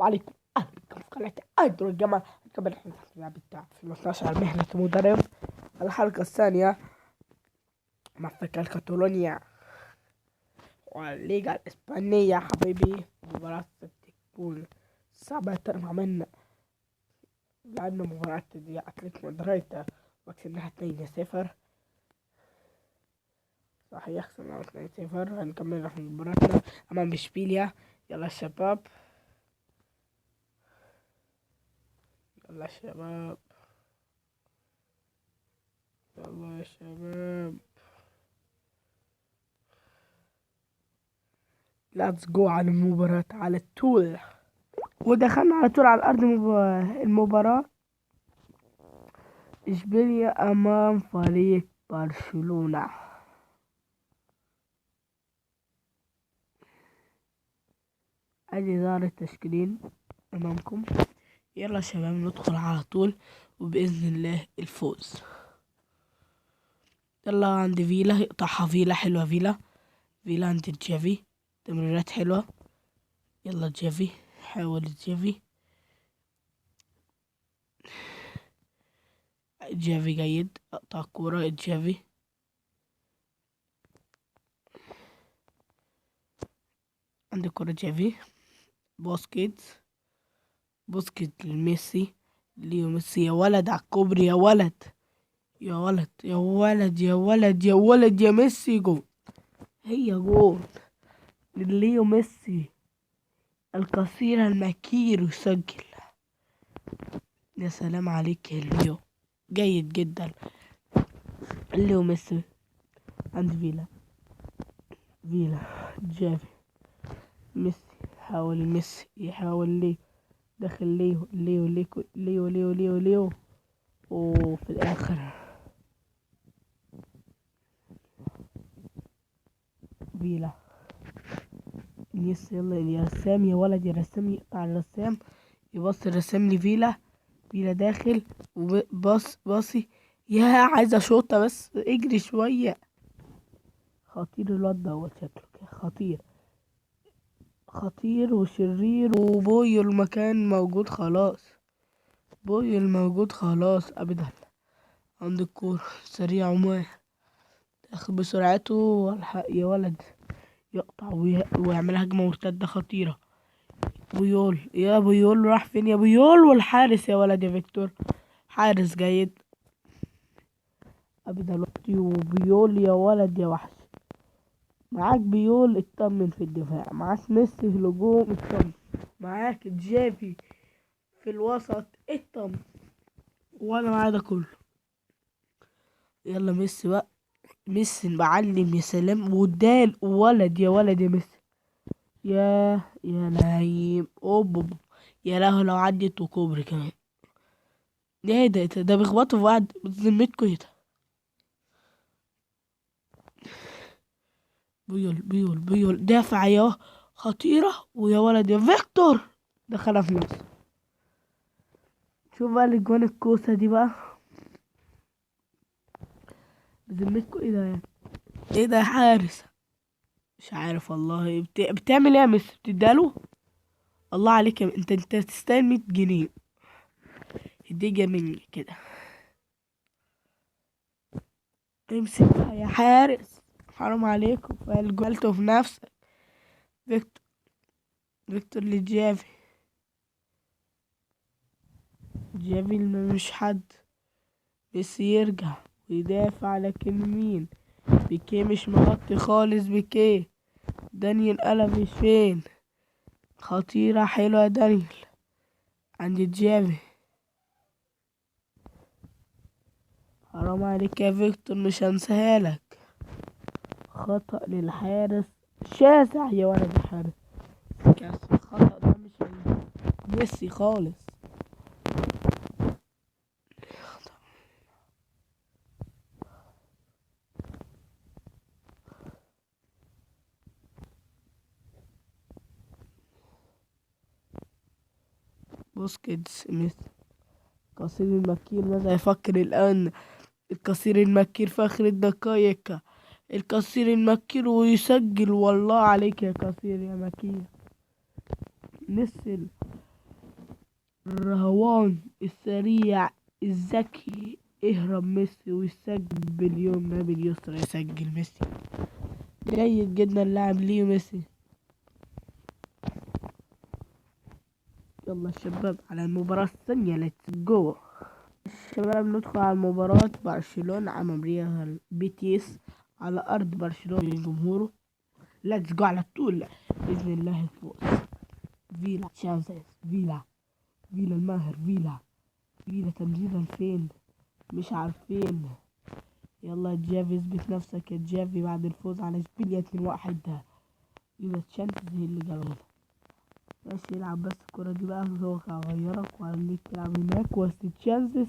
عليكم اهلا بكم في قناة اندرو الجمال. قبل بتاع في 12 مهنة مدرب، الحلقة الثانية مع فريق كاتالونيا والليغا الإسبانية. حبيبي مباراة تكون صعبة، عملنا لعبنا مباراة دي أتلتيكو مدريد وكسبناها 2-0. صحيح خسرنا 2-0. هنكمل نحن مباراتنا أمام إشبيليا. يلا شباب، يلا شباب، يلا يا شباب، let's go على المباراة على طول. ودخلنا على طول على الأرض المباراة، إشبيليا أمام فريق برشلونة. أدي دار التشكيلين أمامكم. يلا شباب ندخل على طول وبإذن الله الفوز. يلا عند فيلا، يقطعها فيلا، حلوة فيلا، فيلا عند جافي، تمريرات حلوة. يلا جافي، حاول جافي، جافي جيد، اقطع الكورة جافي. عند الكورة جافي، باسكت، باسكت لميسي، ليو ميسي يا ولد على الكوبري، يا ولد يا ولد يا ولد يا ولد يا ولد يا ميسي، جول، هي جول ليو ميسي القصير المكير يسجل. يا سلام عليك يا ليو، جيد جدا ليو ميسي. عند فيلا، فيلا جافي، ميسي حاول، ميسي يحاول ليه، داخل ليو، ليو، ليو، ليو، ليو، ليو، ليو، وفي الآخر فيلا. ميسي يلا يا رسام، يا ولد يا رسام، يقطع الرسام، يبص الرسام لفيلا، فيلا داخل وباص، باصي، يا عايز اشوطه بس اجري شويه. خطير الواد دوت، شكله كده خطير، خطير وشرير. وبويو المكان موجود خلاص، بويو الموجود خلاص. ابدا عند الكورة سريع وماهر، داخل بسرعته والحق يا ولد، يقطع ويعمل هجمة مرتدة خطيرة. بيول، يا بيول راح فين يا بيول؟ والحارس يا ولد يا فيكتور، حارس جيد. ابدا دلوقتي وبيول يا ولد يا وحش، معاك بيول اطمن في الدفاع، معاك ميسي في الهجوم اطمن، معاك جافي في الوسط اطمن، وانا معايا ده كله. يلا ميسي بقى، ميسي معلم يا سلام، ودال ولد يا ولد يا ميسي، يا لعيب، اوب اوب، يا لهوي لو عدت وكوبري كمان. ايه ده، ده بيخبطوا في بعض بذمتكم. ايه ده؟ بيول، بيول، بيول دافع يا خطيرة، ويا ولد يا فيكتور دخلها في نفسه. شوف بقى الاجوان الكوسة دي بقى بذمتكم. ايه ده يعني؟ ايه ده يا حارس؟ مش عارف والله. بتعمل ايه يا ميسي؟ بتديها؟ الله عليك يا انت تستاهل 100 جنيه هدية مني كده. امسكها يا حارس، حرام عليكم، فالجولته في نفسك. فيكتور، فيكتور لجافي، جافي اللي مش حد. ميسي يرجع ويدافع، لكن مين؟ بيكيه مش مغطي خالص. بيكيه، دانيال ألفيش فين؟ خطيرة حلوة يا دانيال عند جافي. حرام عليك يا فيكتور، مش هنساها لك. خطأ للحارس شاسع يا ولد الحارس، الخطأ ده مش ميسي خالص. بوسكيتس، ميسي، قصير المكير، ماذا يفكر الآن؟ القصير المكير في آخر الدقايق، القصير المكير ويسجل. والله عليك يا قصير يا مكير. نسل الرهوان السريع الذكي، اهرب ميسي ويسجل باليمنى باليسرى، يسجل ميسي. جيد جدا اللاعب ليو ميسي. يلا الشباب على المباراة الثانية، let's go الشباب. ندخل على المباراة، برشلونة أمام ريال بيتيس على أرض برشلونة بجمهوره. let's go على طول بإذن الله الفوز. فيلا تشانسز، فيلا فيلا الماهر، فيلا فيلا تمريرا فين مش عارفين. يلا جافي اثبت نفسك يا جافي بعد الفوز على اشبيليا 2-1. فيلا تشانسز هي اللي جابها. ماشي يلعب بس الكرة دي بقى، هو هغيرك وهخليك تلعب هناك. بس تشانسز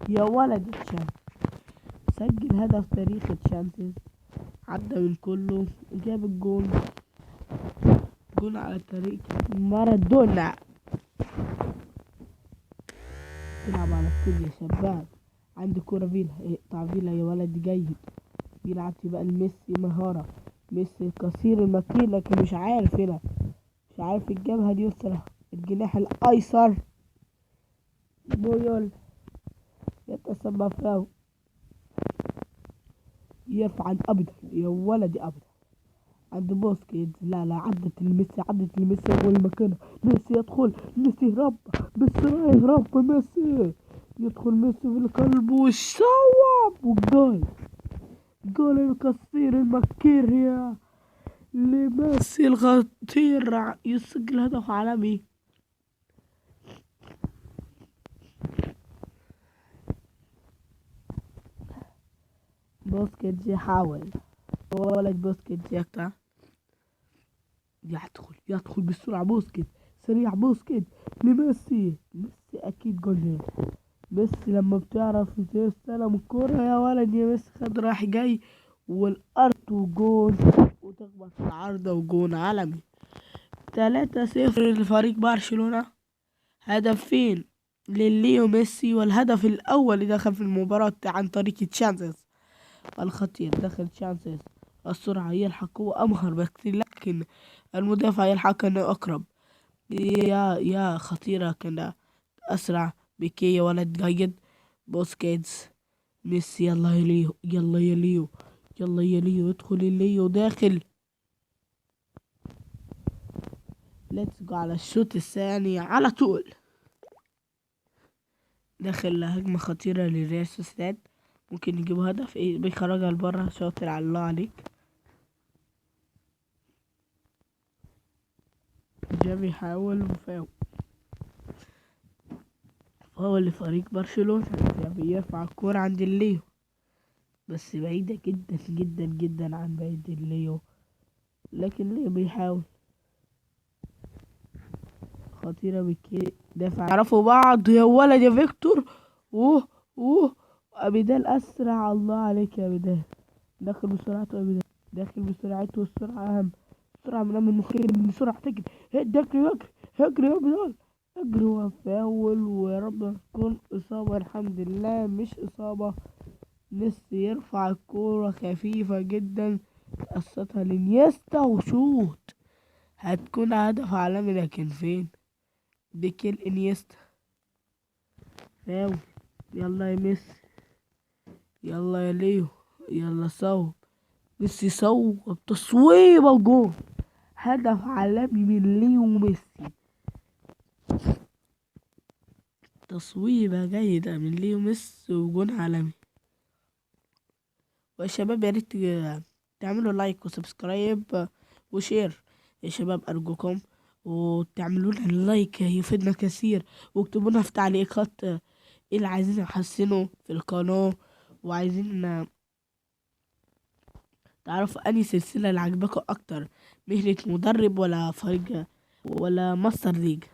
يا ولد تشانسز سجل هدف تاريخي. تشانسز عدى من كله وجاب الجون، جون على طريق مارادونا. تلعب على الطول يا شباب. عندي كرة فيلا، اقطع فيلا يا ولد جيد. بيلعب بقى لميسي، مهارة ميسي قصير المكين، لكن مش عارف هنا، مش عارف الجبهة اليسرى، الجناح الأيسر بويول يتسبب فاول. يرفع عند أبدا يا ولدي أبدا عند بوسكيتس. لا لا، عدت لميسي، عدت لميسي والمكانة. ميسي يدخل، ميسي يهرب بسرعة، يهرب ميسي، يدخل ميسي في القلب والصواب والجول، جول القصير المكير يا لميسي الخطير، يسجل هدف عالمي. بوسكيتس يحاول، ولد بوسكيتس يقطع، يدخل، يدخل بسرعة بوسكيتس، سريع بوسكيتس لميسي، ميسي أكيد جول. ميسي لما بتعرف تستلم الكرة يا ولد يا ميسي، خد رايح جاي والأرض وجون، وتخبط في العارضة وجون عالمي. 3-0 لفريق برشلونة. هدفين لليو ميسي، والهدف الأول اللي دخل في المباراة عن طريق تشانسز الخطير. دخل تشانسز السرعة يلحق، هو أمهر بكثير لكن المدافع يلحق أنه أقرب. يا خطيرة، كان أسرع بيكي يا ولد جيد. بوسكيتس ميسي، يلا يا ليو، يلا يا ليو، يلا يا ليو، ادخل الليو داخل. let's go على الشوط الثاني على طول. داخل هجمة خطيرة للريال سوسيداد، ممكن يجيبوا هدف. ايه بيخرجها لبره، شاطر على الله عليك. جافي حاول وفاول، فاول لفريق برشلونة. جافي يرفع الكورة عند الليو، بس بعيدة جدا جدا جدا عن بعيد الليو، لكن ليو بيحاول. خطيرة بكي، دافع، عرفوا بعض يا ولد يا فيكتور. اوه اوه، أبيدال أسرع، الله عليك يا أبيدال. داخل بسرعته أبيدال، داخل بسرعته، والسرعة أهم، السرعة من أم المخيل، بسرعة تجري، اجري اجري اجري يا أبيدال، اجري وفاول، ويا رب تكون إصابة. الحمد لله مش إصابة. ميسي يرفع الكورة خفيفة جدا، قصتها لإنيستا وشوط، هتكون هدف عالمي، لكن فين بيكيل إنيستا؟ فاول. يلا يا ميسي، يلا يا ليو، يلا صوب ميسي، صوب تصويبة جول، هدف عالمي من ليو ميسي، تصويبة جيدة من ليو ميسي وجون عالمي. ويا شباب يا ريت تعملوا like و subscribe و share يا شباب أرجوكم، وتعملوا لنا like يفيدنا كثير، واكتبوا لنا في تعليقات ايه اللي عايزين نحسنه في القناة، وعايزين تعرفوا انهي سلسلة اللي عجبكم اكتر، مهنة مدرب ولا فريق ولا Master League.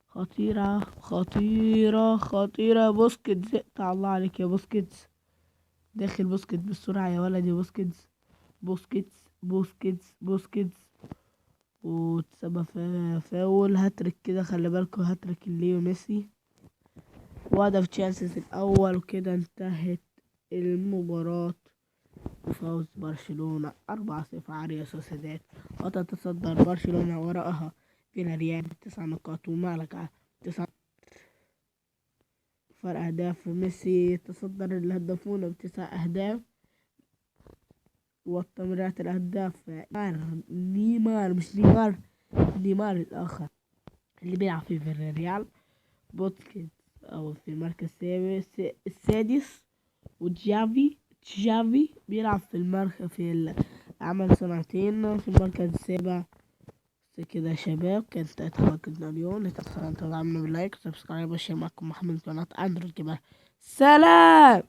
خطيرة خطيرة خطيرة بوسكيتس، اقطع الله عليك يا بوسكيتس. داخل بوسكيتس بالسرعة يا ولد يا بوسكيتس، بوسكيتس بوسكيتس بوسكيتس، وتسبب فاول. هاتريك كده، خلي بالكوا هاتريك ليو ميسي، وهدف تشانسز الأول. وكده انتهت المباراة. وفوز برشلونة 4-0 على ريال سوسيداد، وتتصدر برشلونة وراءها فيلاريال 9 نقاط ومالقا 9. فرق أهداف، ميسي يتصدر الهدافون ب9 أهداف، والتمريرات الأهداف نيمار، مش نيمار، نيمار الآخر اللي بيلعب في فياريال. بوسكيتس أو في المركز السادس، وجافي، تشافي بيلعب في المركز في عمل سنتين في المركز السابع. بس كده يا شباب، كانت حلقتنا اليوم. لا تنسوا أن تدعمنا بال like و subscribe وال share. معكم محمد قناة أندرويد كمان. سلام.